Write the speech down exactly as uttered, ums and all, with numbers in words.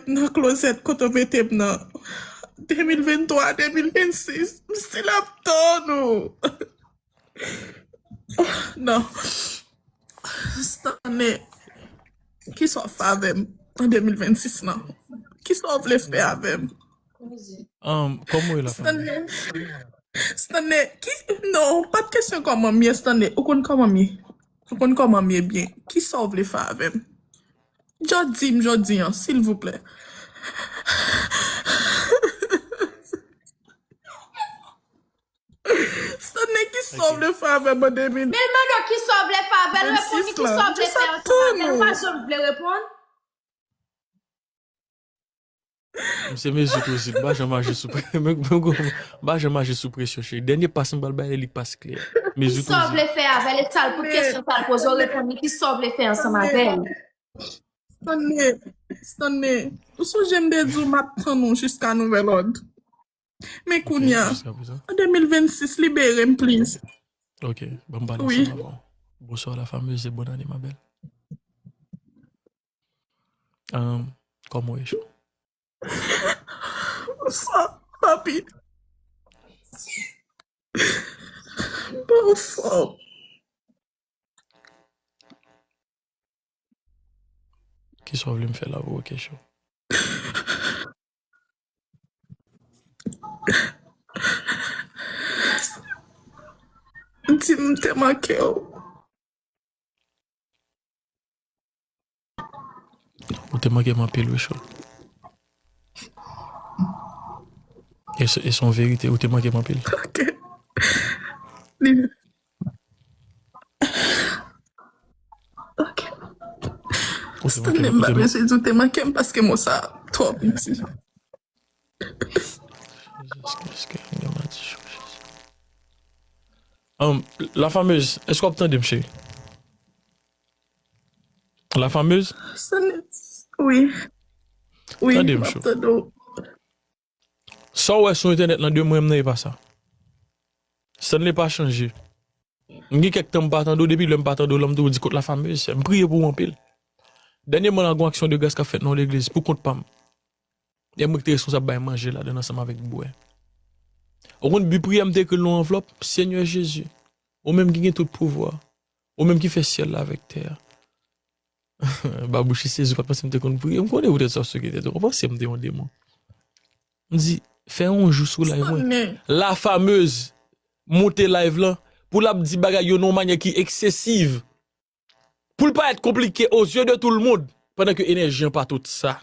nan klozèt kote w mete m nan. De mil venntwa, de mil vennsis, m still ap tann ou. Non. Stanley, kisa w fè avè m an de mil vennsis lan? Kisa w vle fè avè m? Um, kòman w ye la, fanmi? Stanley, ki, non, pa t kesyon kòman m ye, Stanley. Ou konn kòman m ye. Ou konn kòman m ye byen. Kisa w vle fè avè m? Just di m jodi an, silvouplè. Stanley, kisa w vle fè avè m an de mil? Men l mande w kisa w vle fè avè l, reponn li kisa w vle fè ansanm avè l. Ou pa janm vle reponn. M se mezi tou osi, m pa janm aji sou pre-, m pa janm aji sou presyon, cheri. Dènye pas m pral bay li, li pas klè. Mezi tou osi. Kisa w vle fè avè l? E sa l pou kesyon sa l poze w, reponn li kisa w vle fè ansanm avè l. Stanley, Stanley, ou sonje m te di w m ap tann ou jiska nouvèl òd. Men kounye a, an de mil vennsis, libere m, please. Ok, ban m pale ansanm avè w. Bonsoir la fameuse et bonne année, ma belle. Um, kòman w ye, chou? Bonsoir, papi. Bonsoir. Kisa w vle m fè la pou w, ok, chou? Di m te manke w. Ou te manke m anpil, wi, chou. E se, e se yon verite, ou te manke m anpil. Ok. Li Ok. Stanley, m pa bezwen di w te manke m paske mo sa twò piti. Um, la fameuse, èske w ap tande m, cheri? La fameuse? Wi. Wi, tande m, chou. Sa w wè sou entènèt lan de mwen m nan e pa sa. Stanley pa chanje. M gen kèk tan m pa tande w, depi lè m pa tande w lan m toujou di kot la fameuse, m priye pou ou anpil. Dènyèman la gon aksyon de gras k ap fèt nan yon legliz pou kont pa m. E mwen ki te responsab bay manje ladan ansanm avèk bwè. Ou konn bi priyè m te ekri l nan yon anvlòp, Senyè Jezi, ou menm ki gen tout pouvwa, ou menm ki fè syèl la avèk tè a. Babouchi sezi, ou pa t panse m te konn priye. M konnen poutèt sa w souke tèt ou. Ou panse m te yon demon. M di, fè yon jou sou live mwen. La fameuse monte live lan pou l ap di bagay yo nan yon manyè ki eksesiv. Pou l parèt konplike aux yeux de tout le monde, pandan ke enèji an pa tout sa.